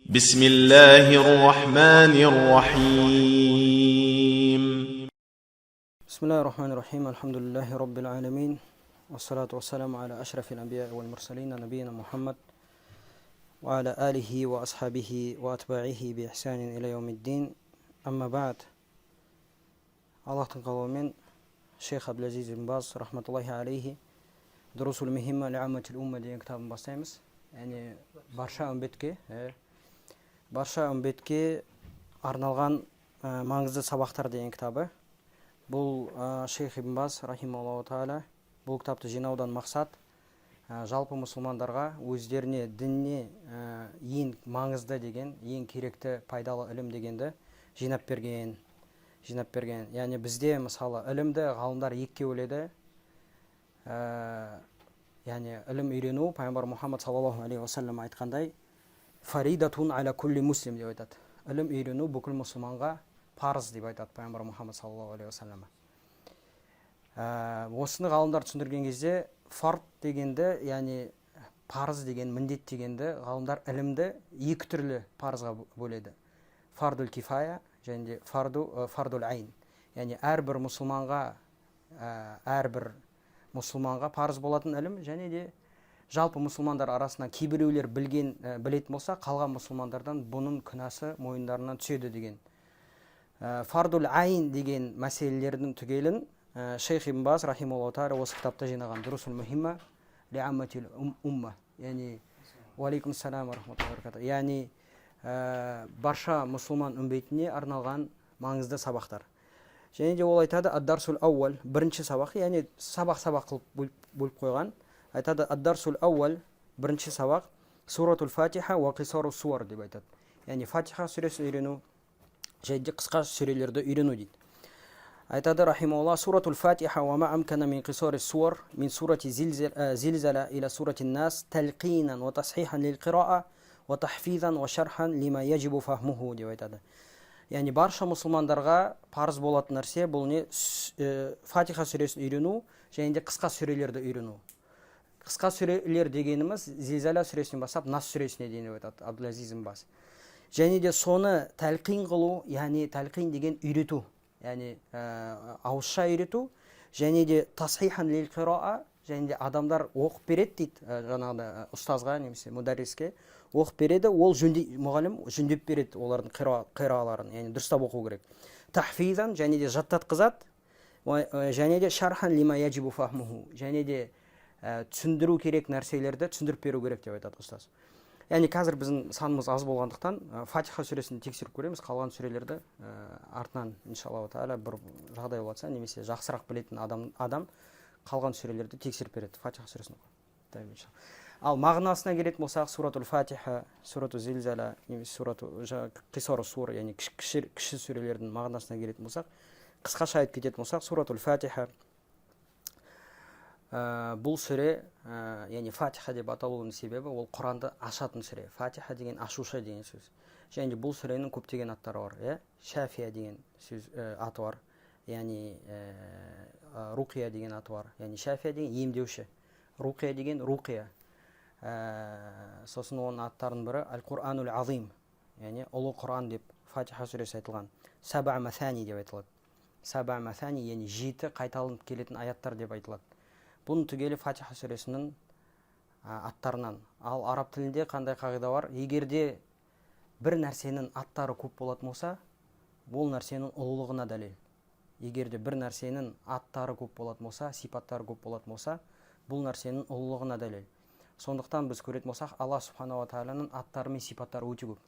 بسم الله الرحمن الرحيم. بسم الله الرحمن الرحيم، الحمد لله رب العالمين، والصلاة والسلام على أشرف الأنبياء والمرسلين، نبينا محمد وعلى آله وأصحابه وأتباعه بإحسان إلى يوم الدين. أما بعد، Аллахтың қалауымен шейх Абдулазиз ибн Баз рахматуллахи алейхи «Дурусул мухимма ли умма» деген кітабын бастаймыз. Яғни барша үмбетке арналған маңызды сабақтар деген кітабы. Бұл шейх ибн Баз рахималлаху тағала бұл кітапты жинаудан мақсат жалпы мұсылмандарға өздеріне, дініне ең маңызды деген, ең керекті, пайдалы ілім дегенді жинап берген. Яғни бізде, мысалы, ілімді ғалымдар екіге бөледі. Яғни ілім үйрену, пайғамбар Мұхаммад саллаллаху алейхи уассалам айтқандай, фаридатун аля кулли муслим деп айтады. Ілім үйрену бүкіл мұсылманға парыз деп айтады пайғамбар Мұхаммад саллаллаху алейхи уассалам. Осыны ғалымдар түсіндірген кезде, фард дегенді, яғни парыз деген, міндет дегенді, ғалымдар ілімді екі түрлі парызға бөледі: фардул кифая және де фардул айн. Яғни әрбір мұсылманға парыз болатын ілім және де жалпы мұсылмандар арасынан кейбіреулер білген, білетін болса, қалған мұсылмандардан бұның күнәсі мойындарынан түседі деген. Фардул айн деген мәселелердің түгелін шейх ибн Баз рахималлаху тағала осы кітапта жинаған, «Дурусул мухимма ли умма». Яғни, уалейкум ассалам ва, яғни барша мұсылман үмбетіне арналған маңызды сабақтар. Және де ол айтады: ад-дарсул ауал, бірінші сабақ. Яғни сабақ сабақ қылып бөліп қойған. Айтады: ад-дарсул ауал, бірінші сабақ, суратул Фатиха уа қисару суар деп айтады. Яғни Фатиха сүресін үйрену және де қысқа сүрелерді үйрену дейді. Айтады рахималла: суратул Фатиха уа ма амкана мин қисари суар мин сурати Зилзала иля сурати Нас талқинан уа тасхихан лил қираа уа тахфизан уа шархан лима яджибу фахмуху деп айтады. Яғни барша мұсылмандарға парыз болатын нәрсе бұл не? Фатиха сүресін үйрену және де қысқа сүрелерді үйрену. Қысқа сүрелер дегеніміз Зилзала сүресінен бастап Нас сүресіне дейін деп айтады Абдулазиз ибн Баз. Және де соны тәлқин қылу, яғни тәлқин деген үйрету, яғни ауызша үйрету, және де тасхихан лил қираа, және де адамдар оқып береді дейді, жаңағыдай ұстазға немесе мударриске оқып береді, ол жөнде, мұғалім жөндеп береді олардың қирааларын, яғни дұрыстап оқу керек. Тахфизан, және де жаттатқызады, және де шархан лима яджибу фахмуху, және де түсіндіру керек нәрселерді түсіндіріп беру керек деп айтады ұстаз. Яғни қазір біздің санымыз аз болғандықтан, Фатиха сүресін тексеріп көреміз. Қалған сүрелерді артынан, иншаллаху тағала, бір жағдай болса немесе жақсырақ білетін адам қалған сүрелерді тексеріп береді. Фатиха сүресін. Ал мағынасына келетін болсақ, суратул Фатиха, сурату Зилзала немесе сурату қисару сур, яғни кіші сүрелердің мағынасына келетін болсақ, қысқаша айтып кететін болсақ, суратул Фатиха, бұл сүре, яғни Фатиха деп аталуының себебі, ол Құранды ашатын сүре. Фатиха деген ашушы деген сөз. Және де бұл сүренің көптеген аттары бар, иә. Шафия деген сөз, аты бар, яғни Руқия деген аты бар. Яғни Шафия деген емдеуші, Руқия деген руқия. Сосын оның аттарының бірі әл Құранул азим, яғни ұлы Құран деп Фатиха сүресі айтылған. Саба масани деп айтылады. Саба масани, яғни жеті қайталанып келетін аяттар деп айтылады. Бұның түгелі Фатиха сүресінің аттарынан. Ал араб тілінде қандай қағида бар? Егер де бір нәрсенің аттары көп болатын болса, бұл нәрсенің ұлылығына дәлел. Егер де бір нәрсенің аттары көп болатын болса, сипаттары көп болатын болса, бұл нәрсенің ұлылығына дәлел. Сондықтан біз көретін болсақ, Алла субханала тағаланың аттары мен сипаттары өте көп.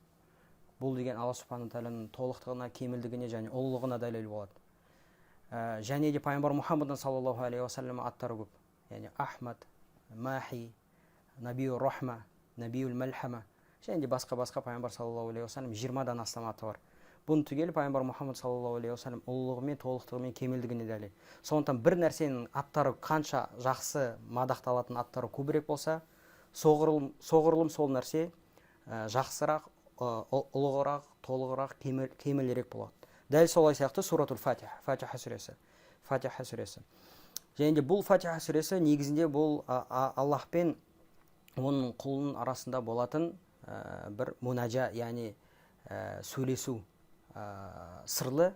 Бұл деген Алла субханала тағаланың толықтығына, кемелдігіне және ұлылығына дәлел болады. Және де пайғамбар Мұхаммадтың саллаллаху алейхи уассалам аттары көп, яғни Ахмад, Махи, Набиу Рахма, Набиул Мәлхама және де басқа басқа пайғамбар саллаллаху алейхи уассалам 20-дан астам аты бар. Бұның түгелі пайғамбар Мұхаммад саллаллаху алейхи уассалам ұлылығымен, толықтығымен, кемелдігіне дәлел. Сондықтан бір нәрсенің аттары қанша жақсы мадақталатын аттары көбірек болса, соғұрлым сол нәрсе жақсырақ, ұлығырақ, толығырақ, кемелірек болады. Дәл солай сияқты суратул Фатиха, Фатиха сүресі. Фатиха сүресі. Және де бұл Фатиха сүресі негізінде бұл Аллах пен оның құлының арасында болатын бір мунажа, яғни сөйлесу, сырлы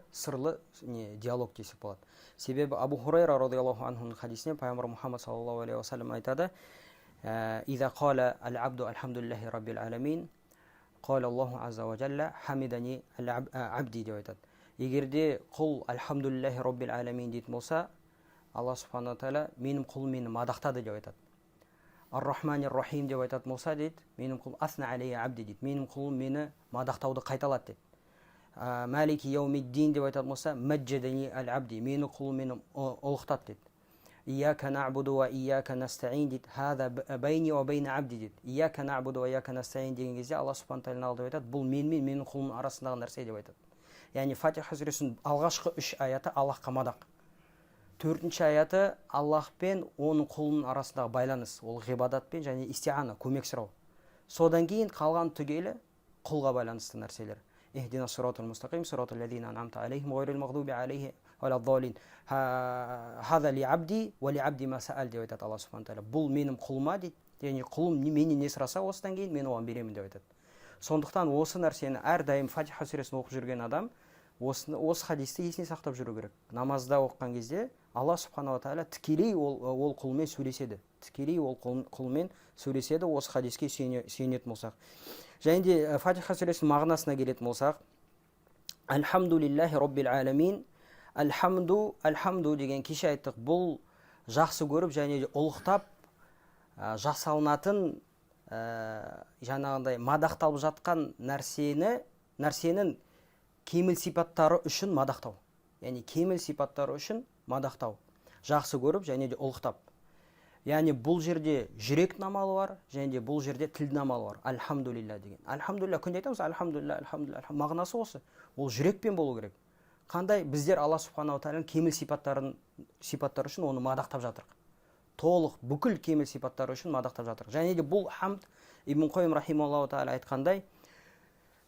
не диалог десек болады. Себебі Абу Хурайра радиаллаху анхуның хадисіне пайғамбар Мұхаммад саллаллаху алейхи уассалам айтады: «Иза қала әл-абду альхамдулиллахи раббил аламин, қала Аллаху азза ва джалла хамидани абди» деп айтады. Егер де құл альхамдулиллахи раббил аламин дейтін болса, Алла субхана тағала менің құлым мені мадақтады деп айтады. Ар-Рахмани рахим деп айтатын болса дейді, менің құлым асна алейя абди дейді, менің құлым мені мадақтауды қайталады дейді. Малики яумиддин деп айтатын болса, мәджадани әл абди, менің құлым мені ұлықтады дейді. Ияка набуду ва ияка настаин дейді, хаза бейни ва бейна абди дейді. Ияка набуду ва ияка настаин деген кезде Алла субхана тағала алды айтады, бұл мен мен менің құлымның арасындағы нәрсе деп айтады. Яғни Фатиха сүресінің алғашқы үш аяты Аллахқа мадақ. Төртінші аяты Аллах пен оның құлының арасындағы байланыс, ол ғибадатпен және истиана, көмек сұрау. Содан кейін қалған түгелі құлға байланысты нәрселер. Ихдина сиратал мустақим, сиратал лазина ан'амта алейхим, ғайрил мағдуби алейхим уаладдаллин. Хаза ли абди уа ли абди ма саал деп айтады Алла субхана тағала. Бұл менің құлыма дейді, яғни құлым менен не сұраса, осыдан кейін мен оған беремін деп айтады. Сондықтан осы нәрсені әрдайым Фатиха сүресін оқып жүрген адам осы хадисті есіне сақтап жүру керек. Намазда оқыған кезде Алла субханала тағала тікелей ол құлмен сөйлеседі. Тікелей ол құлмен сөйлеседі, осы хадиске сүйенетін болсақ. Және де Фатиха сүресінің мағынасына келетін болсақ, Альхамдулиллахи роббил аламин. Альхамду, альхамду деген кеше айттық, бұл жақсы көріп және де ұлықтап жасалынатын, жаңағындай мадақталып жатқан нәрсенің кемел сипаттары үшін мадақтау. Яғни кемел сипаттары үшін мадақтау. Жақсы көріп және де ұлықтап. Яғни бұл жерде жүректің амалы бар, және де бұл жерде тілдің амалы бар. Альхамдулилля деген. Альхамдулилля күнде айтамыз, альхамдулилля, альхамдулилля. Мағынасы осы. Ол жүрекпен болу керек. Қандай біздер Алла субханала тағаланың кемел сипаттары үшін оны мадақтап жатырық. Толық бүкіл кемел сипаттары үшін мадақтап жатырық. Және де бұл хамд, Ибн Қойым рахималлаху тағала айтқандай,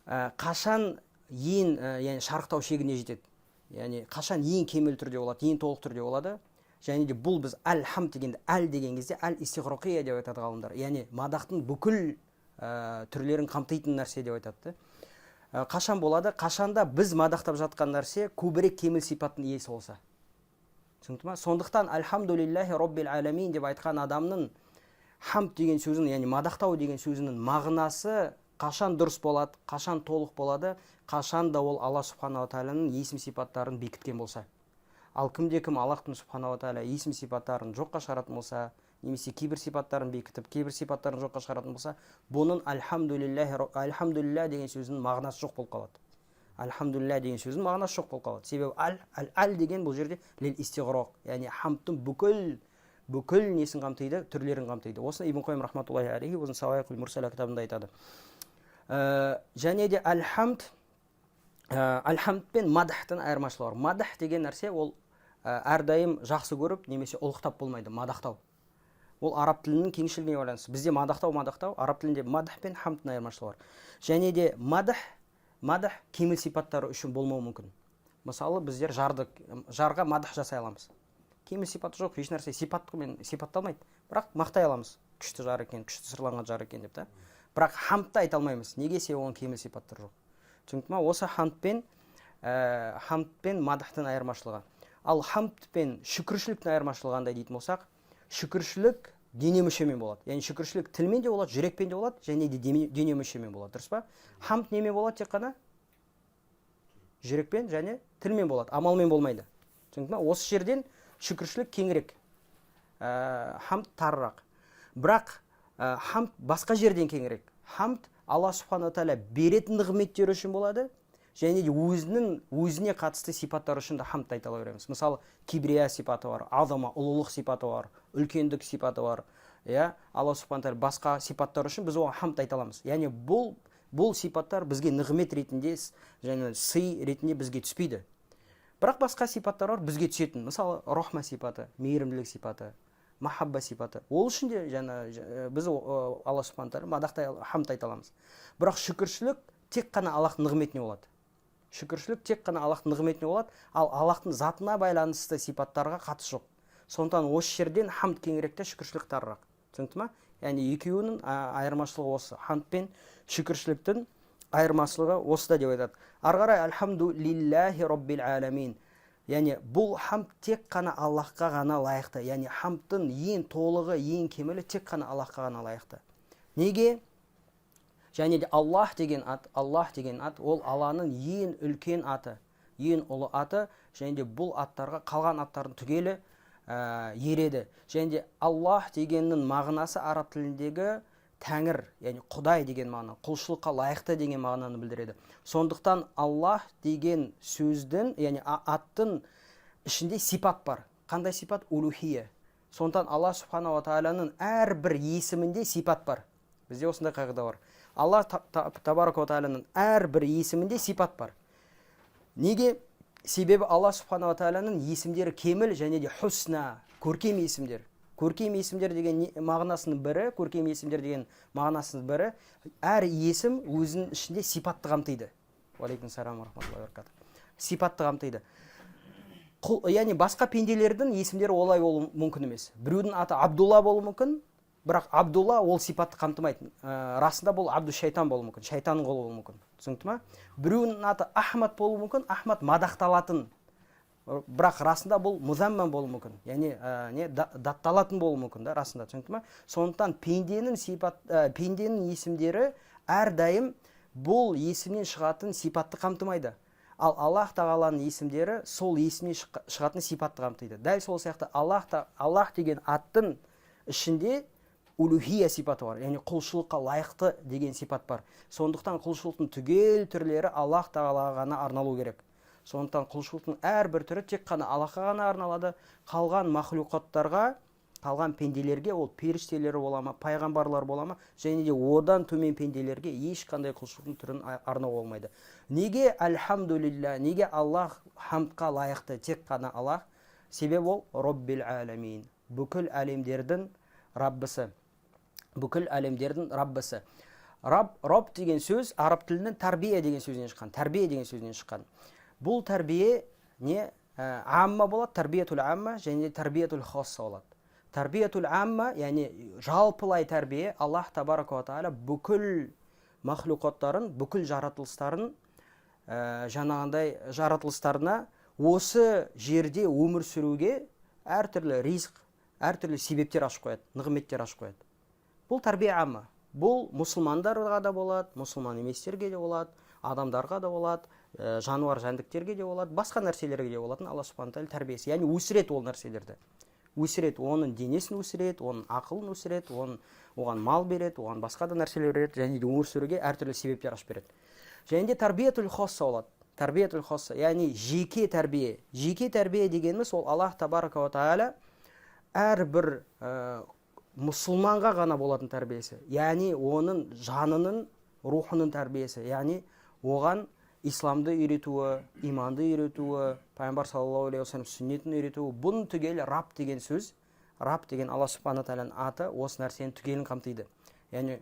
қашан ең яғни шарықтау шегіне жетеді. Яғни қашан ең кемел түрде болады, ең толық түрде болады. Және де бұл біз әл-хамд дегенде, әл деген кезде әл истиғрақия деп айтады ғалымдар. Яғни мадақтың бүкіл түрлерін қамтитын нәрсе деп айтады. Қашан болады? Қашанда біз мадақтап жатқан нәрсе көбірек кемел сипаттың иесі болса. Түсінікті ма? Сондықтан альхамдулиллахи роббил аламин деп айтқан адамның хамд деген сөзінің, яғни мадақтау деген сөзінің мағынасы қашан дұрыс болады, қашан толық болады, қашан да ол Алла субханала тағаланың есім сипаттарын бекіткен болса. Ал кімде кім Аллахтың субханала тағала есім сипаттарын жоққа шығаратын болса, немесе кейбір сипаттарын бекітіп, кейбір сипаттарын жоққа шығаратын болса, бұның альхамдулилля деген сөзінің мағынасы жоқ болып қалады. Альхамдулилля деген сөздің мағынасы жоқ болып қалады. Себебі әл, әл, әл деген бұл жерде лил истиғрақ, яғни хамдтың бүкіл несін қамтиды, түрлерін қамтиды. Осыны Ибн Қойым рахматуллахи алейхи өзінің Сауайқул Мурсала кітабында айтады. Және де альхамд пен мадхтың айырмашылығы бар. Мадх деген нәрсе ол әрдайым жақсы көріп немесе ұлықтап болмайды, мадақтау. Ол араб тілінің кеңшілігіне байланысты. Бізде мадақтау, араб тілінде мадх пен хамдтың айырмашылығы бар. Және де мадх кемел сипаттары үшін болмауы мүмкін. Мысалы, біздер жарға мадх жасай аламыз. Кемел сипаты жоқ, еш нәрсе сипатымен сипатталмайды. Бірақ мақтай аламыз. Күшті жар екен, күшті сырланған жар екен деп та. Бірақ хамдты айта алмаймыз. Неге? Себебі оның кемел сипаттары жоқ. Түсінікті ма? Осы хамд пен мадхтың айырмашылығы. Ал хамд пен шүкіршіліктің айырмашылығы қандай дейтін болсақ, шүкіршілік дене мүшемен болады. Яғни шүкіршілік тілмен де болады, жүрекпен де болады, және де дене мүшемен болады. Дұрыс па? Хамд немен болады тек қана? Жүрекпен және тілмен болады, амалмен болмайды. Түсінікті ма? Осы жерден шүкіршілік кеңірек, хамд тарырақ. Бірақ хамд басқа жерден кеңірек. Хамд Алла субхана тағала беретін нығметтері үшін болады, және де өзіне қатысты сипаттар үшін де хамд айта береміз. Мысалы, кибрия сипаты бар, азама, ұлылық сипаты бар, үлкендік сипаты бар. Иә, Алла субхана тағала басқа сипаттар үшін біз оған хамд айта аламыз. Яғни бұл сипаттар бізге нығмет ретінде және сый ретінде бізге түспейді. Бірақ басқа сипаттар бар бізге түсетін. Мысалы, рахма сипаты, мейірімділік сипаты, махабба сипаты. Ол үшін де жаңа біз Алла субхана тағала мадақтай, хамд айта аламыз. Бірақ шүкіршілік тек қана Аллахтың нығметіне болады. Шүкіршілік тек қана Аллахтың нығметіне болады, ал Аллахтың затына байланысты сипаттарға қатысы жоқ. Сондықтан осы жерден хамд кеңірек те, шүкіршілік тарырақ. Түсінікті ма? Яғни екеуінің айырмашылығы осы. Хамд пен Шүкіршіліктің айырмашылығы осыда деп айтады. Ары қарай альхамду лиллахи роббил аламин. Яғни бұл хамд тек қана Аллахқа ғана лайықты. Яғни хамдтың ең толығы, ең кемелі тек қана Аллахқа ғана лайықты. Неге? Және де Аллах деген ат, Аллах деген ат ол Алланың ең үлкен аты, ең ұлы аты, және де бұл аттарға қалған аттардың түгелі ереді. Және де Аллах дегеннің мағынасы араб тіліндегі тәңір, яғни Құдай деген мағына, құлшылыққа лайықты деген мағынаны білдіреді. Сондықтан Аллах деген сөздің, яғни аттың ішінде сипат бар. Қандай сипат? Улухия. Сондықтан Аллах субханала тағаланың әрбір есімінде сипат бар. Бізде осындай қағида бар. Аллах табарака тағаланың әрбір есімінде сипат бар. Неге? Себебі Аллах субханала тағаланың есімдері кеміл және де хусна, көркем есімдер. Көркем есімдер деген мағынасының бірі, көркем есімдер деген мағынасының бірі, әр есім өзінің ішінде сипатты қамтиды. Уалейкум салам рахматуллахи. Сипатты қамтиды. Яғни басқа пенделердің есімдері олай болуы мүмкін емес. Біреудің аты Абдулла болуы мүмкін, бірақ Абдулла ол сипатты қамтымайды. Расында бұл Абду шайтан болуы мүмкін, шайтанның құлы болуы мүмкін. Түсінікті ма? Біреуінің аты Ахмад болуы мүмкін, Ахмад мадақталатын, бірақ расында бұл музамман болуы мүмкін, яғни не датталатын болуы мүмкін да расында. Түсінікті ма? Сондықтан пенденің сипат, пенденің есімдері әрдайым бұл есімнен шығатын сипатты қамтымайды. Ал Аллах тағаланың есімдері сол есімнен шығатын сипатты қамтиды. Дәл сол сияқты Аллах, Аллах деген аттың ішінде улухия сипаты бар, яғни құлшылыққа лайықты деген сипат бар. Сондықтан құлшылықтың түгел түрлері Аллах тағалаға ғана арналу керек. Сондықтан құлшылықтың әрбір түрі тек қана Аллахқа ғана арналады. Қалған махлюқаттарға, қалған пенделерге, ол періштелер бола ма, пайғамбарлар бола ма, және де одан төмен пенделерге ешқандай құлшылықтың түрін арнауға болмайды. Неге альхамдулилля, неге Аллах хамдқа лайықты, тек қана Аллах? Себебі ол роббил аламин, бүкіл әлемдердің раббысы. Бүкіл әлемдердің раббысы. Раб, раб деген сөз араб тілінің тәрбие деген сөзінен шыққан. Тәрбие деген сөзінен шыққан. Бұл тәрбие не амма болады, тәрбиетул амма және тәрбиетул хосса болады. Тәрбиетул амма, яғни жалпылай тәрбие, Аллах табарака уа тағала бүкіл махлюқаттарын, бүкіл жаратылыстарын, жаңағындай жаратылыстарына осы жерде өмір сүруге әртүрлі ризық, әртүрлі себептер ашып қояды, нығметтер ашып қояды. Бұл тәрбие амма. Бұл мұсылмандарға да болады, мұсылман еместерге де болады, адамдарға да болады, жануар жәндіктерге де болады, басқа нәрселерге де болатын Алла субхана тағала тәрбиесі. Яғни өсіреді ол нәрселерді. Өсіреді, оның денесін өсіреді, оның ақылын өсіреді, оның, оған мал береді, оған басқа да нәрселер береді, және де өмір сүруге әртүрлі себептер ашып береді. Және де тәрбиетул хосса болады. Тәрбиетул хосса, яғни жеке тәрбие. Жеке тәрбие дегеніміз ол Аллах табарака уа тағала әрбір мұсылманға ғана болатын тәрбиесі. Яғни оның жанының, рухының тәрбиесі. Яғни оған исламды үйретуі, иманды үйретуі, пайғамбар саллаллаху алейхи уассалам сүннетін үйретуі, бұның түгелі раб деген сөз, раб деген Алла субхана тағаланың аты осы нәрсенің түгелін қамтиды. Яғни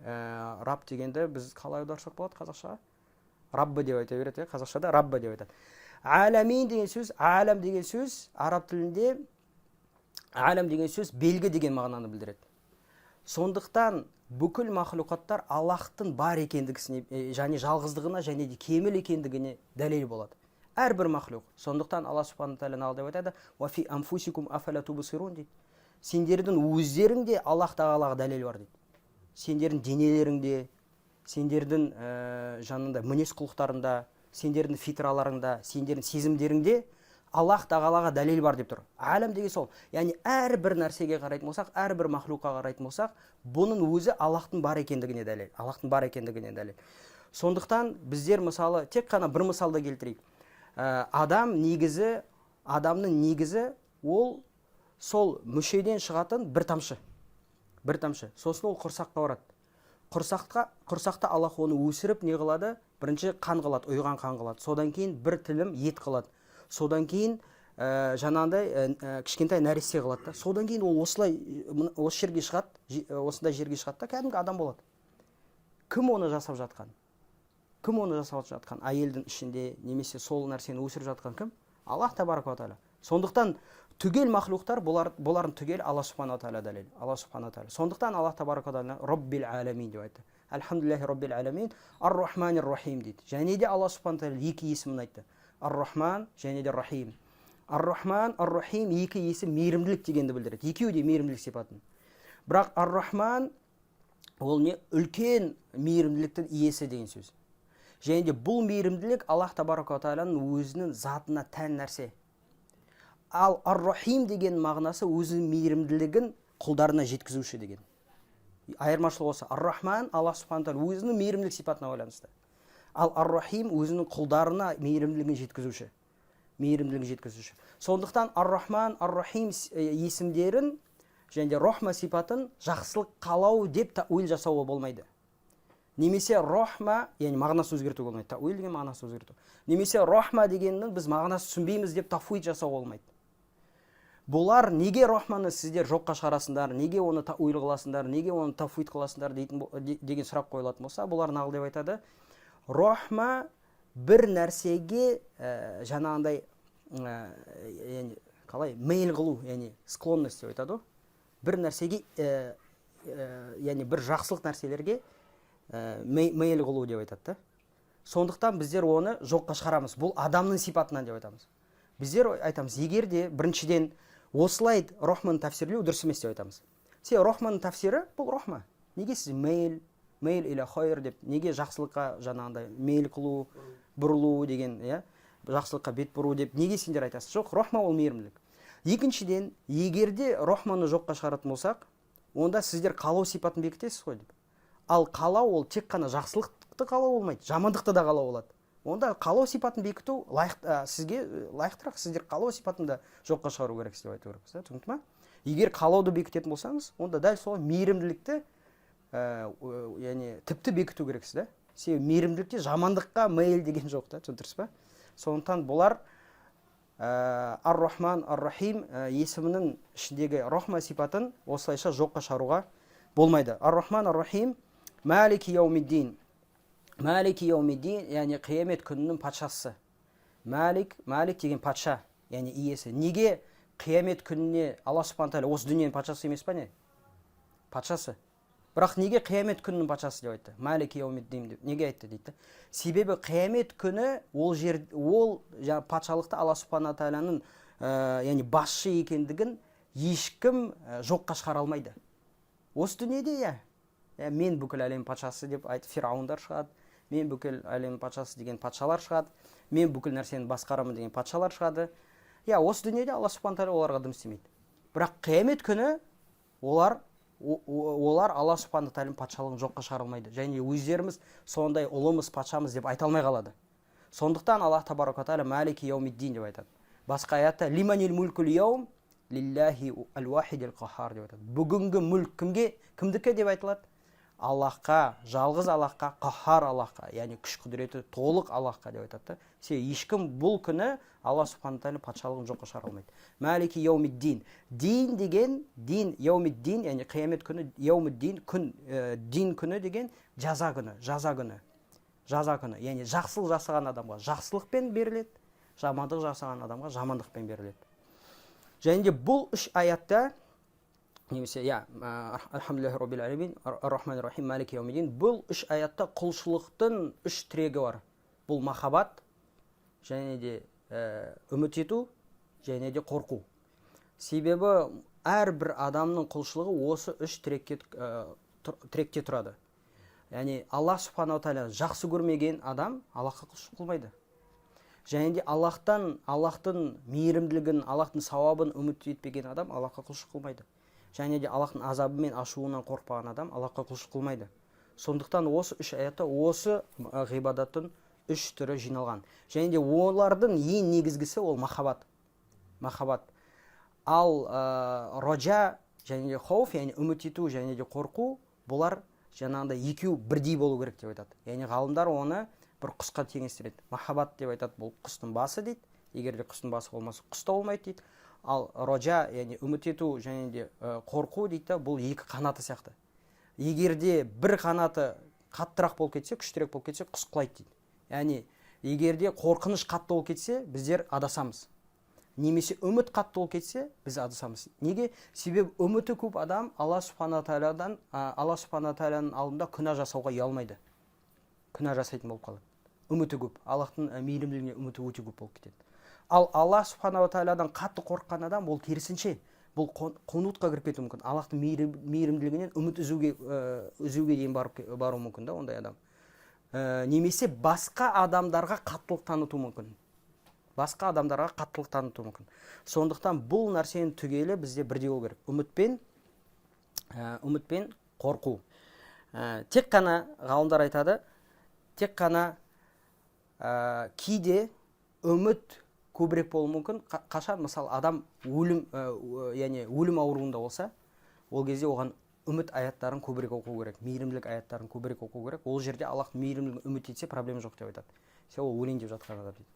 раб дегенді біз қалай аударсақ болады қазақшаға? Раббы деп айта береді, қазақшада раббы деп айтады. Аламин деген сөз, алам деген сөз араб тілінде алам деген сөз белгі деген мағынаны білдіреді. Сондықтан бүкіл махлюқаттар Аллахтың бар екендігіне, және жалғыздығына, және де кеміл екендігіне дәлел болады. Әрбір махлюқ. Сондықтан Алла субхана тағала деп айтады: «Уа фи анфусикум афала тубсирун» дейді. Сендердің өздеріңде Аллах тағалаға дәлел бар дейді. Сендердің денелеріңде, сендердің жанында мінез құлықтарында, сендердің фитраларыңда, сендердің сезімдеріңде Аллах тағалаға дәлел бар деп тұр. Әлем деген сол. Яғни әрбір нәрсеге қарайтын болсақ, әрбір махлюққа қарайтын болсақ, бұның өзі Аллахтың бар екендігіне дәлел. Аллахтың бар екендігіне дәлел. Сондықтан біздер мысалы тек қана бір мысалды келтірейік. Адам негізі, адамның негізі ол сол мүшеден шығатын бір тамшы. Бір тамшы. Сосын ол құрсаққа барады. Құрсақта Аллах оны өсіріп не қылады? Бірінші қан қылады, ұйыған қан қылады. Содан кейін бір тілім ет қылады. Содан кейін жаңағындай кішкентай нәресте қылады да. Содан кейін ол осылай осы жерге шығады, осындай жерге шығады да, кәдімгі адам болады. Кім оны жасап жатқан? Кім оны жасап жатқан? Әйелдің ішінде немесе сол нәрсені өсіріп жатқан кім? Аллах табарака тағала. Сондықтан түгел махлюқтар бұлардың түгел Алла субхана тағала дәлел. Алла субхана тағала. Сондықтан Аллах табарака тағала Роббил аламин деп айтты. Альхамдулиллахи роббил аламин, ар рахманир рахим дейді. Және де Алла субхана тағала екі есімін айтты: ар рахман және де рахим. Ар рахман, ар рахим екі есім мейірімділік дегенді білдіреді, екеуі де мейірімділік сипатын. Бірақ ар рахман ол не? Үлкен мейірімділіктің иесі деген сөз. Және де бұл мейірімділік Аллах табарака тағаланың өзінің затына тән нәрсе. Ал ар рахим деген мағынасы өзінің мейірімділігін құлдарына жеткізуші деген. Айырмашылығы осы. Ар рахман Аллах субхана тағала өзінің мейірімділік сипатына байланысты, ал ар рахим өзінің құлдарына мейірімділігін жеткізуші, мейірімділігін жеткізуші. Сондықтан ар рахман, ар рахим есімдерін және де рахма сипатын жақсылық қалау деп тауил жасауға болмайды. Немесе рахма, яғни мағынасын өзгертуге болмайды. Тауил деген мағынасын өзгерту. Немесе рахма дегеннің біз мағынасын түсінбейміз деп тафуид жасауға болмайды. Бұлар неге рахманы сіздер жоққа шығарасыңдар, неге оны тауил қыласыңдар, неге оны тафуид қыласыңдар дейтін деген сұрақ қойылатын болса, бұлар нағыл деп айтады: рахма бір нәрсеге жаңағындай яғни қалай, мейл қылу, яғни склонность деп айтады ғой, бір нәрсеге яғни бір жақсылық нәрселерге мейл қылу деп айтады да. Сондықтан біздер оны жоққа шығарамыз, бұл адамның сипатынан деп айтамыз. Біздер айтамыз, егер де біріншіден осылай рахманы тәфсирлеу дұрыс емес деп айтамыз. Себебі рахманың тәфсирі бұл рахма. Неге сіз мейл иля хайр деп, неге жақсылыққа жаңағындай мейл қылу, бұрылу деген, иә, жақсылыққа бет бұру деп неге сендер айтасыз? Жоқ, рахма ол мейірімділік. Екіншіден, егер де рахманы жоққа шығаратын болсақ, онда сіздер қалау сипатын бекітесіз ғой деп. Ал қалау ол тек қана жақсылықты қалау болмайды, жамандықты да қалау болады. Онда қалау сипатын бекіту лайық, сізге лайықтырақ. Сіздер қалау сипатын да жоққа шығару керексіз деп айту керекпіз да. Түсінікті ма? Егер қалауды бекітетін болсаңыз, онда дәл солай мейірімділікті яғни тіпті бекіту керексіз да. Себебі мейірімділікте жамандыққа мейл деген жоқ та. Түсіндірсіз ба? Сондықтан бұлар ар рахман, ар рахим есімінің ішіндегі рахма сипатын осылайша жоққа шығаруға болмайды. Ар рахман, ар рахим, малики яумиддин. Малики яумиддин, яғни қиямет күнінің патшасы. Малик, малик деген патша, яғни иесі. Неге қиямет күніне? Алла субхана тағала осы дүниенің патшасы емес па, не? Патшасы. Бірақ неге қиямет күнінің патшасы деп айтты, малики яумиддин деп неге айтты дейді да. Себебі қиямет күні ол жер, ол жаңа патшалықты, Алла субхана тағаланың яғни басшы екендігін ешкім жоққа шығара алмайды. Осы дүниеде, иә, мен бүкіл әлем патшасы деп айтып фирауындар шығады, мен бүкіл әлем патшасы деген патшалар шығады, мен бүкіл нәрсені басқарамын деген патшалар шығады. Иә, осы дүниеде Алла субхана тағала оларға дым істемейді. Бірақ қиямет күні олар Алла субхана тағаланың патшалығын жоққа шығара алмайды және өздеріміз сондай ұлымыз, патшамыз деп айта алмай қалады. Сондықтан Аллах табарака тағала малики яумиддин деп айтады. Басқа аятта лиманил мулкул яум лиллахи әл уахидил қахар деп айтады. Бүгінгі мүлк кімге, кімдікі деп айтылады? Аллахқа, жалғыз Аллахқа, қахар Аллахқа, яғни күш құдіреті толық Аллахқа деп айтады да. Себебі ешкім бұл күні Алла субхана тағала патшалығын жоққа шығара алмайды. Малики яумиддин. Дин деген, дин, яумиддин, яғни қиямет күні, яумиддин күн, дин күні деген жаза күні, жаза күні, жаза күні. Яғни жақсылық жасаған адамға жақсылықпен беріледі, жамандық жасаған адамға жамандықпен беріледі. Және де бұл үш аятта немесе, иә, альхамдулиллахи роббил алямин, ар рахмани рахим, малики яумиддин, бұл үш аятта құлшылықтың үш тірегі бар. Бұл махаббат және де үміт ету және де қорқу. Себебі әрбір адамның құлшылығы осы үш тіректе тұрады. Яғни Аллах субханала тағала жақсы көрмеген адам Аллахқа құлшылық қылмайды. Және де Аллахтан, Аллахтың мейірімділігін, Аллахтың сауабын үміт етпеген адам Аллахқа құлшылық қылмайды. Және де Аллахтың азабы мен ашуынан қорықпаған адам Аллахқа құлшылық қылмайды. Сондықтан осы үш аятта осы ғибадаттың үш түрі жиналған. Және де олардың ең негізгісі ол махаббат, махаббат. Ал рожа және де хауф, яғни үміт ету және де қорқу, бұлар жаңағындай екеуі бірдей болу керек деп айтады. Яғни ғалымдар оны бір құсқа теңестіреді. Махаббат деп айтады, бұл құстың басы дейді. Егер де құстың басы болмаса, құс та болмайды дейді. Ал рожа, яғни үміт ету және де қорқу дейді да, бұл екі қанаты сияқты. Егер де бір қанаты қаттырақ болып кетсе, күштірек болып кетсе, құс құлайды дейді. Яғни егер де қорқыныш қатты болып кетсе, біздер адасамыз. Немесе үміт қатты болып кетсе, біз адасамыз. Неге? Себебі үміті көп адам Алла субхана тағаладан, Алла субхана тағаланың алдында күнә жасауға ұялмайды. Күнә жасайтын болып қалады. Үміті көп. Аллахтың мейірімділігіне үміті өте көп болып кетеді. Ал Алла субханала тағаладан қатты қорыққан адам, ол керісінше, бұл қунутқа кіріп кетуі мүмкін. Аллахтың мейірімділігінен үміт үзуге дейін баруы мүмкін да ондай адам. Немесе басқа адамдарға қаттылық танытуы мүмкін. Басқа адамдарға қаттылық танытуы мүмкін. Сондықтан бұл нәрсенің түгелі бізде бірдей болу керек. Үмітпен қорқу. Тек қана ғалымдар айтады, тек қана кейде үміт көбірек болуы мүмкін. Қашан, мысалы, адам өлім, яғни өлім ауруында болса, ол кезде оған үміт аяттарын көбірек оқу керек, мейірімділік аяттарын көбірек оқу керек. Ол жерде Аллах мейірімділігін үміт етсе, проблема жоқ деп айтады. Себебі ол өлейін деп жатқан адам дейді.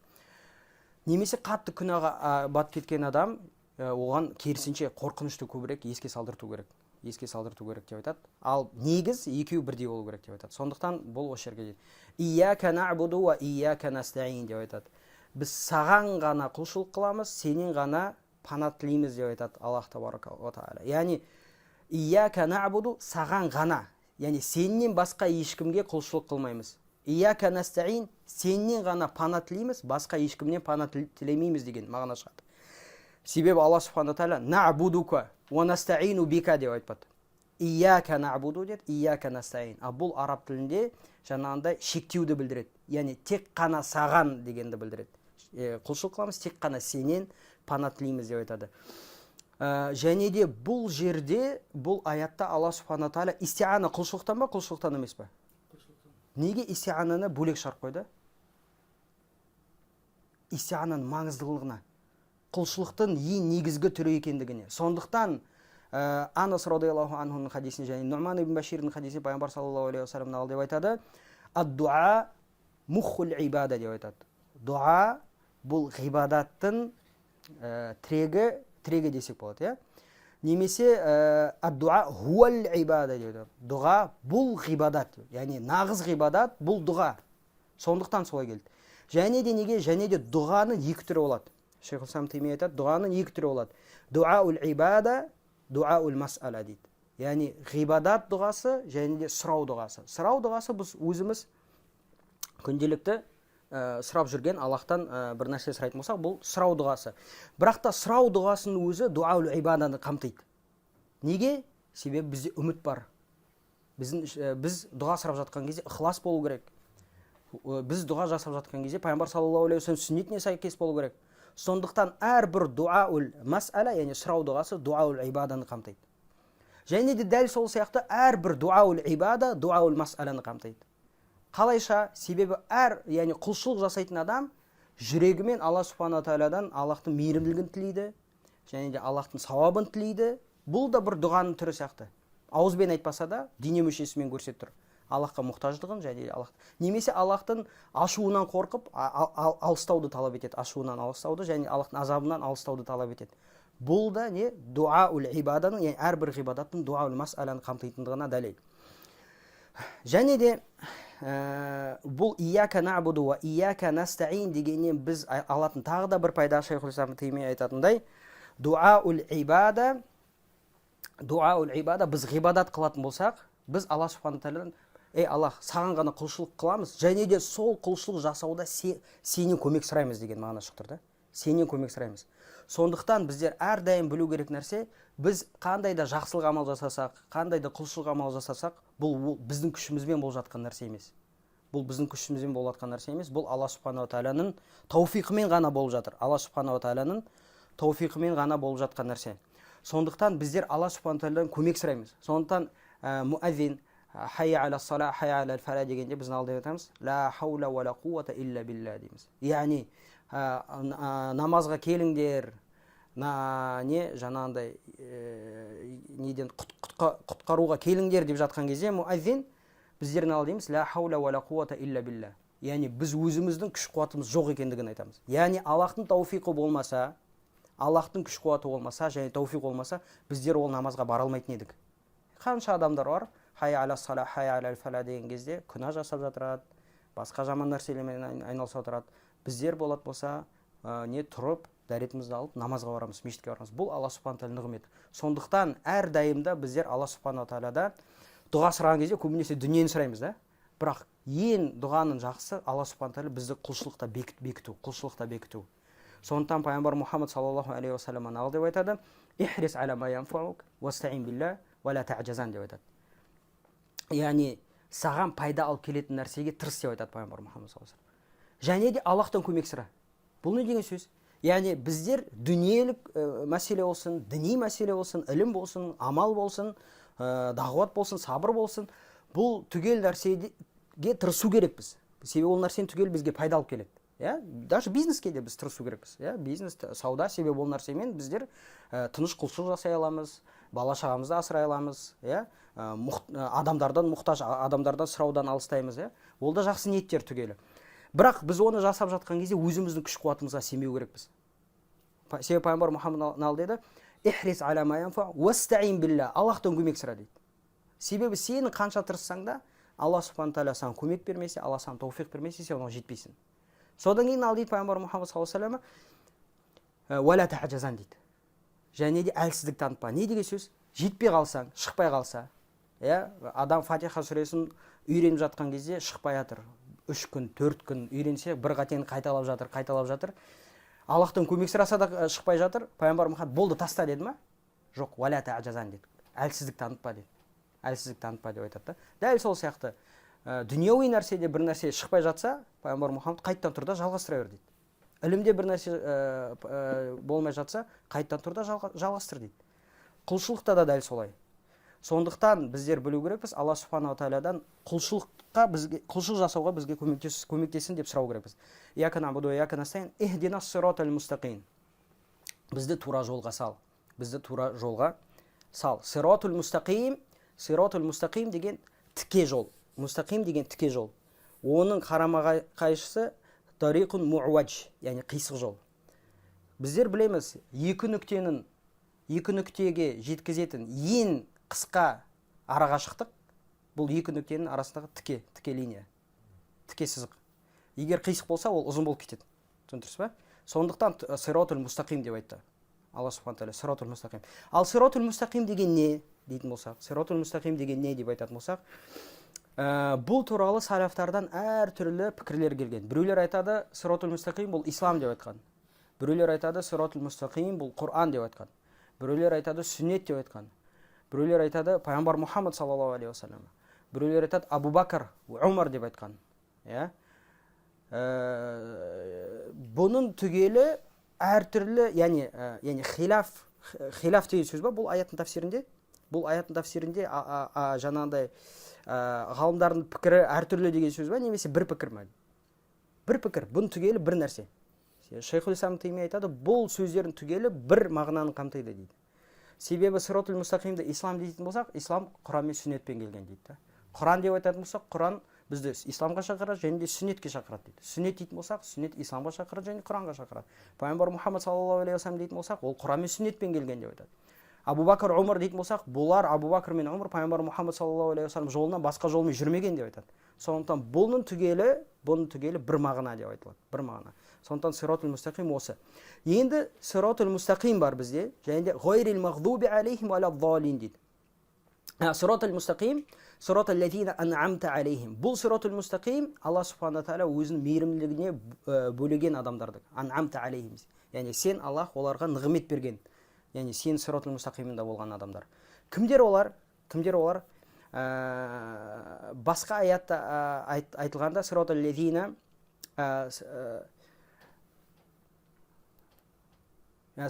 Немесе қатты күнәға батып кеткен адам, оған керісінше қорқынышты көбірек еске салдырту керек. Еске салдырту керек деп айтады. Ал негіз екеуі бірдей болу керек деп айтады. Сондықтан бұл осы жерге дейді. Ияка нa'буду уа ияка настаин деп айтады. Біз саған ғана құлшылық қыламыз, сенен ғана пана тілейміз деп айтады Аллах табарака уа тағала. Яғни ияка нa'буду, саған ғана, яғни сенен басқа ешкімге құлшылық қылмаймыз. Ияка настаин, сенен ғана пана тілейміз, басқа ешкімнен пана тілемейміз деген мағына шығады. Себебі Алла субхана тағала нa'будука уа настаину бика деп айтпады. Ияка нa'буду деді, ияка настаин. Ал бұл араб тілінде жаңағындай шектеуді білдіреді. Яғни тек қана саған дегенді білдіреді. Құлшылық қыламыз, тек қана сенен пана тілейміз деп айтады. Және де бұл жерде, бұл аятта Алла субхана тағала истиана құлшылықтан ба, құлшылықтан емес па? Неге истиананы бөлек шығарып қойды? Истиананың маңыздылығына, құлшылықтың ең негізгі түрі екендігіне. Сондықтан Анас радиаллаху анхуның хадисінде және Нұман ибн Баширдің хадисінде пайғамбар саллаллаху алейхи уассалам мынау деп айтады: ад-дуа мухул ибада деп айтады. Дуа бұл ғибадаттың тірегі десек болады, иә? Немесе ад-дуа хуал ибада деп айтады. Дұға бұл ғибадат, яғни нағыз ғибадат бұл дұға. Сондықтан солай келді. Және де неге? Және де дұғаның екі түрі болады. Шейхул Ислам Теймия айтады, дұғаның екі түрі болады. Дуаул ибада, дуаул масала дейді. Яғни ғибадат дұғасы және де сұрау дұғасы. Сұрау дұғасы біз өзіміз күнделікті сұрап жүрген Аллахтан бір нәрсе сұрайтын болсақ, бұл сұрау дұғасы. Бірақ та сұрау дұғасының өзі дуаул ибаданы қамтиды. Неге? Себебі бізде үміт бар. Біз дұға сұрап жатқан кезде ықылас болу керек. Біз дұға жасап жатқан кезде пайғамбар саллаллаху алейхи уассалам сүннетіне сәйкес болу керек. Сондықтан әрбір дуаул масала, яғни сұрау дұғасы дуаул ибаданы қамтиды. Және де дәл сол сияқты әрбір дуаул ибада дуаул масаланы қамтиды. Қалайша? Себебі әр, яғни құлшылық жасайтын адам жүрегімен Алла субхана тағаладан Аллахтың мейірімділігін тілейді және де Аллахтың сауабын тілейді. Бұл да бір дұғаның түрі сияқты. Ауызбен айтпаса да дене мүшесімен көрсетіп тұр Аллахқа мұқтаждығын және Аллах, немесе Аллахтың ашуынан қорқып алыстауды талап етеді, ашуынан алыстауды және Аллахтың азабынан алыстауды талап етеді. Бұл да не? Дуаул ибаданың, яғни әрбір ғибадаттың дуаул масаланы қамтитындығына дәлел. Және де бұл ияка нa'буду уа ияка настаин дегеннен біз алатын тағы да бір пайда, Шейхул Ислам Теймия айтатындай, дуаул ибада, дуаул ибада, біз ғибадат қылатын болсақ, біз Алла субхана тағаладан: ей Аллах, саған ғана құлшылық қыламыз және де сол құлшылық жасауда сенен көмек сұраймыз деген мағына шығып тұр да. Сенен көмек сұраймыз. Сондықтан біздер әрдайым білу керек нәрсе, біз қандай да жақсылық амал жасасақ, қандай да құлшылық амал жасасақ, бұл біздің күшімізбен болып жатқан нәрсе емес. Бұл біздің күшімізбен болып жатқан нәрсе емес, бұл Алла субханала тағаланың тауфиқымен ғана болып жатыр. Алла субханала тағаланың тауфиқымен ғана болып жатқан нәрсе. Сондықтан біздер Алла субхана тағаладан көмек сұраймыз. Сондықтан муаззин хайя аля сала, хайя аля фала дегенде біз алда айтамыз: ла хаула уа ла қуата илля билля дейміз. Яғни намазға келіңдер, на не жаңағындай неден құтқаруға келіңдер деп жатқан кезде муаззин, біздер не дейміз? Ла хаула уа ла қуата илля билля. Яғни біз өзіміздің күш қуатымыз жоқ екендігін айтамыз. Яғни Аллахтың тауфиқы болмаса, Аллахтың күш қуаты болмаса және тауфиқ болмаса, біздер ол намазға бара алмайтын едік. Қанша адамдар бар, хайя аля сала, хайя аля фала деген кезде күнә жасап жатырады, басқа жаман нәрселермен айналысып отырады. Біздер болат болса, не тұрып Дәретімізді алып, намазға барамыз, мешітке барамыз. Бұл Алла субхана тағала нығметі. Сондықтан әрдайым да біздер Алла субхана тағаладан дұға сұраған кезде көбінесе дүниені сұраймыз да. Бірақ ең дұғаның жақсысы Алла субхана тағала бізді құлшылықта бекіту, құлшылықта бекіту. Сондықтан пайғамбар Мұхаммад саллаллаху алейхи уассалам анау деп айтады: «Ихрис аля ма янфаук, уастаин билля, уа ла таъжазан» деп айтады. Яғни саған пайда алып келетін нәрсеге тырыс деп айтады пайғамбар Мұхаммад саллаллаху алейхи уассалам. Және де Аллахтан көмек сұра. Бұл не деген сөз? Яғни біздер дүниелік мәселе болсын, діни мәселе болсын, ілім болсын, амал болсын, дағуат болсын, сабыр болсын, бұл түгел нәрсеге тырысу керекпіз. Себебі ол нәрсені түгел бізге пайда алып келеді. Иә? Даже бизнеске де біз тырысу керекпіз. Иә? Бизнес, сауда, себебі ол нәрсемен біздер тыныш құлшылық жасай аламыз, бала шағамызды асырай аламыз, иә? Адамдардан мұқтаж, адамдардан сұраудан алыстаймыз, иә? Ол да жақсы ниеттер түгелі. Бірақ біз оны жасап жатқан кезде өзіміздің күш қуатымызға сенбеу керекпіз. Себебі пайғамбар Мұхаммад нал деді: «Ихрис аля ма янфа, уастаин билля», Аллахтан көмек сұра дейді. Себебі сен қанша тырыссаң да, Алла субхана тағала саған көмек бермесе, Алла саған тауфиқ бермесе, сен оған жетпейсің. Содан кейін ал дейді пайғамбар Мұхаммад саллаллаху алейхи уассалам, уәлә таъжазан дейді. Және де әлсіздік танытпа. Не деген сөз? Жетпей қалсаң, шықпай қалса, иә, адам Фатиха сүресін үйреніп жатқан кезде шықпай жатыр. 3 күн, 4 күн үйренсе, бір қатені қайталап жатыр, қайталап жатыр. Аллахтан көмек сұраса да шықпай жатыр. Пайғамбар Мұхаммад болды, таста деді ма? Жоқ, уәлә таъжазан деді. Әлсіздік танытпа деді. Әлсіздік танытпа деп айтады да. Дәл сол сияқты дүниеуи нәрседе бір нәрсе шықпай жатса, пайғамбар Мұхаммад қайтадан тұр да жалғастыра бер дейді. Ілімде бір нәрсе болмай жатса, қайтадан тұр да жалғастыр дейді. Құлшылықта да дәл солай. Сондықтан біздер білу керекпіз, Алла субханала тағаладан құлшылыққа бізге, құлшылық жасауға бізге көмектессін деп сұрау керекпіз. Ияка набуду, ияка настаин, ихдина сиратал мустақим. Бізді тура жолға сал. Бізді тура жолға сал. Сиратул мустақим, сиратул мустақим деген тіке жол. Мустақим деген тіке жол. Оның қарама-қайшысы тариқун муауадж, яғни қисық жол. Біздер білеміз, екі нүктеге жеткізетін ең қысқа арақашықтық бұл екі нүктенің арасындағы тіке линия, тіке сызық. Егер қисық болса, ол ұзын болып кетеді. Түсіндіңіз ба? Сондықтан сиратул мустақим деп айтты Алла субхана тағала, сиратул мустақим. Ал сиратул мустақим деген не дейтін болсақ, сиратул мустақим деген не деп айтатын болсақ, бұл туралы салафтардан әртүрлі пікірлер келген. Біреулер айтады, сиратул мустақим бұл ислам деп айтқан. Біреулер айтады, сиратул мустақим бұл Құран деп айтқан. Біреулер айтады, сүннет деп айтқан. Біреулер айтады, пайғамбар Мұхаммад саллаллаху алейхи уассалам. Біреулер айтады, Абу Бәкір, Умар деп айтқан. Иә? Бұның түгелі әртүрлі, яғни хилаф деген сөз ба бұл аяттың тәфсирінде? Бұл аяттың тәфсирінде жаңағындай ғалымдардың пікірі әртүрлі деген сөз ба, немесе бір пікір ме? Бір пікір. Бұның түгелі бір нәрсе. Шейхул Ислам Теймия айтады, бұл сөздердің түгелі бір мағынаны қамтиды дейді. Себебі сиратул мустақимді ислам дейтін болсақ, ислам Құран мен сүннетпен келген дейді да. Құран деп айтатын болсақ, Құран бізді исламға шақырады және де сүннетке шақырады дейді. Сүннет дейтін болсақ, сүннет исламға шақырады және Құранға шақырады. Пайғамбар Мұхаммад саллаллаху алейхи уассалам дейтін болсақ, ол Құран мен сүннетпен келген деп айтады. Абу Бәкір, Умар дейтін болсақ, бұлар Абу Бәкір мен Умар пайғамбар Мұхаммад саллаллаху алейхи уассалам жолынан басқа жолмен жүрмеген деп айтады. Сондықтан бұның түгелі бір мағына деп айтылады, бір мағына. Сондықтан сиратул мустақим осы. Енді сиратул мустақим бар бізде, және де ғайрил мағдуби алейхим уәләд-даллин дейді. Сиратул мустақим, сиратул лазина ан'амта алейхим. Бұл сиратул мустақим Алла субхана тағала өзінің мейірімділігіне бөлеген адамдарды. Ан'амта алейхим. Яғни сен Аллах оларға нығмет берген. Яғни сен сиратул мустақимында болған адамдар. Кімдер олар? Кімдер олар? Басқа аятта айтылғанда сиратул лазина,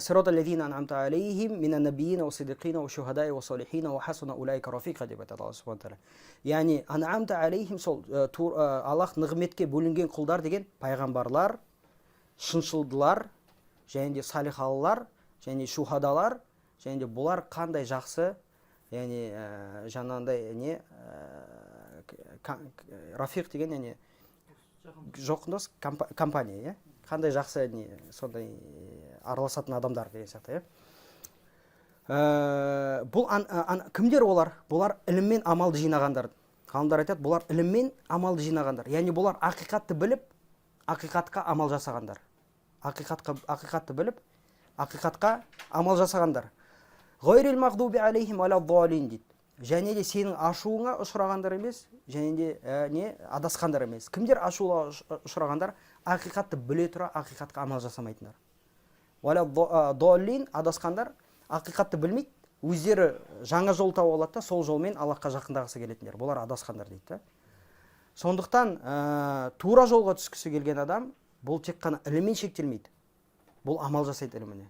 сират аллазина ан'амта алейхим минан набиина уа сиддиқина уа шухадаи уа салихина уа хасуна улайка рафиқа деп айтады Алла субхана тағала. Яғни ан'амта алейхим сол Аллах нығметке бөлінген құлдар деген пайғамбарлар, шыншылдылар, және де салихалылар, және шухадалар, және де бұлар қандай жақсы, яғни жаңағындай не, рафиқ деген, яғни жоқын дос, компания, иә? Қандай жақсы не, сондай араласатын адамдар деген сияқты, иә? Бұл кімдер олар? Бұлар ілім мен амалды жинағандар. Ғалымдар айтады, бұлар ілім мен амалды жинағандар. Яғни бұлар ақиқатты біліп, ақиқатқа амал жасағандар. Ақиқатқа, ақиқатты біліп, ақиқатқа амал жасағандар. Ғайрил мағдуби алейхим уаладдалин дейді. Және де сенің ашуыңа ұшырағандар емес, және де не адасқандар емес. Кімдер ашуға ұшырағандар? Ақиқатты біле тұра ақиқатқа амал жасамайтындар. Уаладдалин, адасқандар, ақиқатты білмейді, өздері жаңа жол тауып алады да, сол жолмен Аллахқа жақындағысы келетіндер. Бұлар адасқандар дейді да. Сондықтан тура жолға түскісі келген адам бұл тек қана іліммен шектелмейді. Бұл амал жасайды іліміне.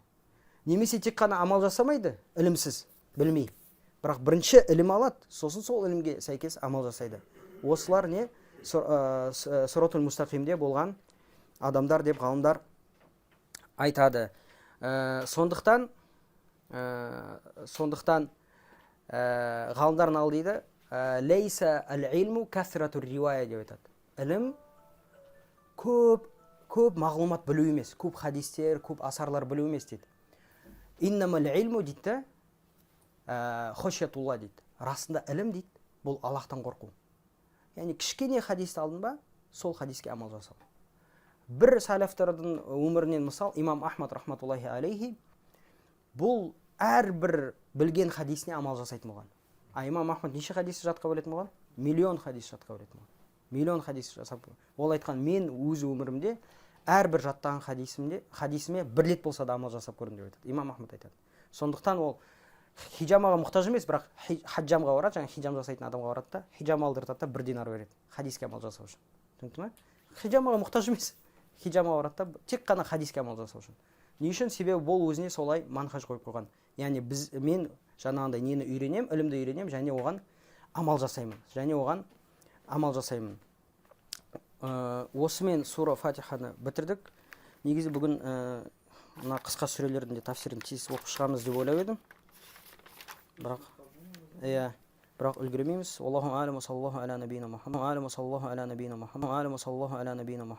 Немесе тек қана амал жасамайды, ілімсіз, білмей. Бірақ бірінші ілім алады, сосын сол ілімге сәйкес амал жасайды. Осылар не? Сиротул мустақимде болған адамдар деп ғалымдар айтады. Сондықтан ғалымдар мынау дейді, лейса әл илму кәсрату риуая деп айтады. Ілім көп көп мағлұмат білу емес, көп хадистер, көп асарлар білу емес дейді. Иннамал илму дейді да, хошиятулла дейді. Расында ілім дейді, бұл Аллахтан қорқу. Яғни кішкене хадисті алдың ба, сол хадиске амал жасау. Бір салафтардың өмірінен мысал, имам Ахмад рахматуллахи алейхи бұл әрбір білген хадисіне амал жасайтын болған. А имам Ахмад неше хадис жатқа білетін болған? Миллион хадис жатқа білетін болған. Миллион хадис жасап. Ол айтқан: мен өз өмірімде әрбір жаттаған хадисіме бір рет болса да амал жасап көрдім деп айтады. Имам Ахмад айтады. Сондықтан ол хижамаға мұқтаж емес, бірақ хаджамға барады, жаңағы хижам жасайтын адамға барады да, хижам алдыртады да, 1 динар береді хадиске амал жасау үшін. Түсінікті ме? Хижамаға мұқтаж емес, хижамаға барады да, тек қана хадиске амал жасау үшін. Не үшін? Себебі бұл өзіне солай манхаж қойып қойған. Яғни мен жаңағындай нені үйренемін, ілімді үйренемін және оған амал жасаймын. Және оған амал жасаймын. Осымен сура Фатиханы бітірдік. Негізі бүгін мына қысқа сүрелердің де тафсирін тез оқып шығамыз деп ойлап едім. Бірақ иә, бірақ үлгеремейміз. Аллаху алам, саллаллаху аля набийна Мухаммад, алам, саллаллаху аля набийна Мухаммад, алам, саллаллаху аля набийна Мухаммад.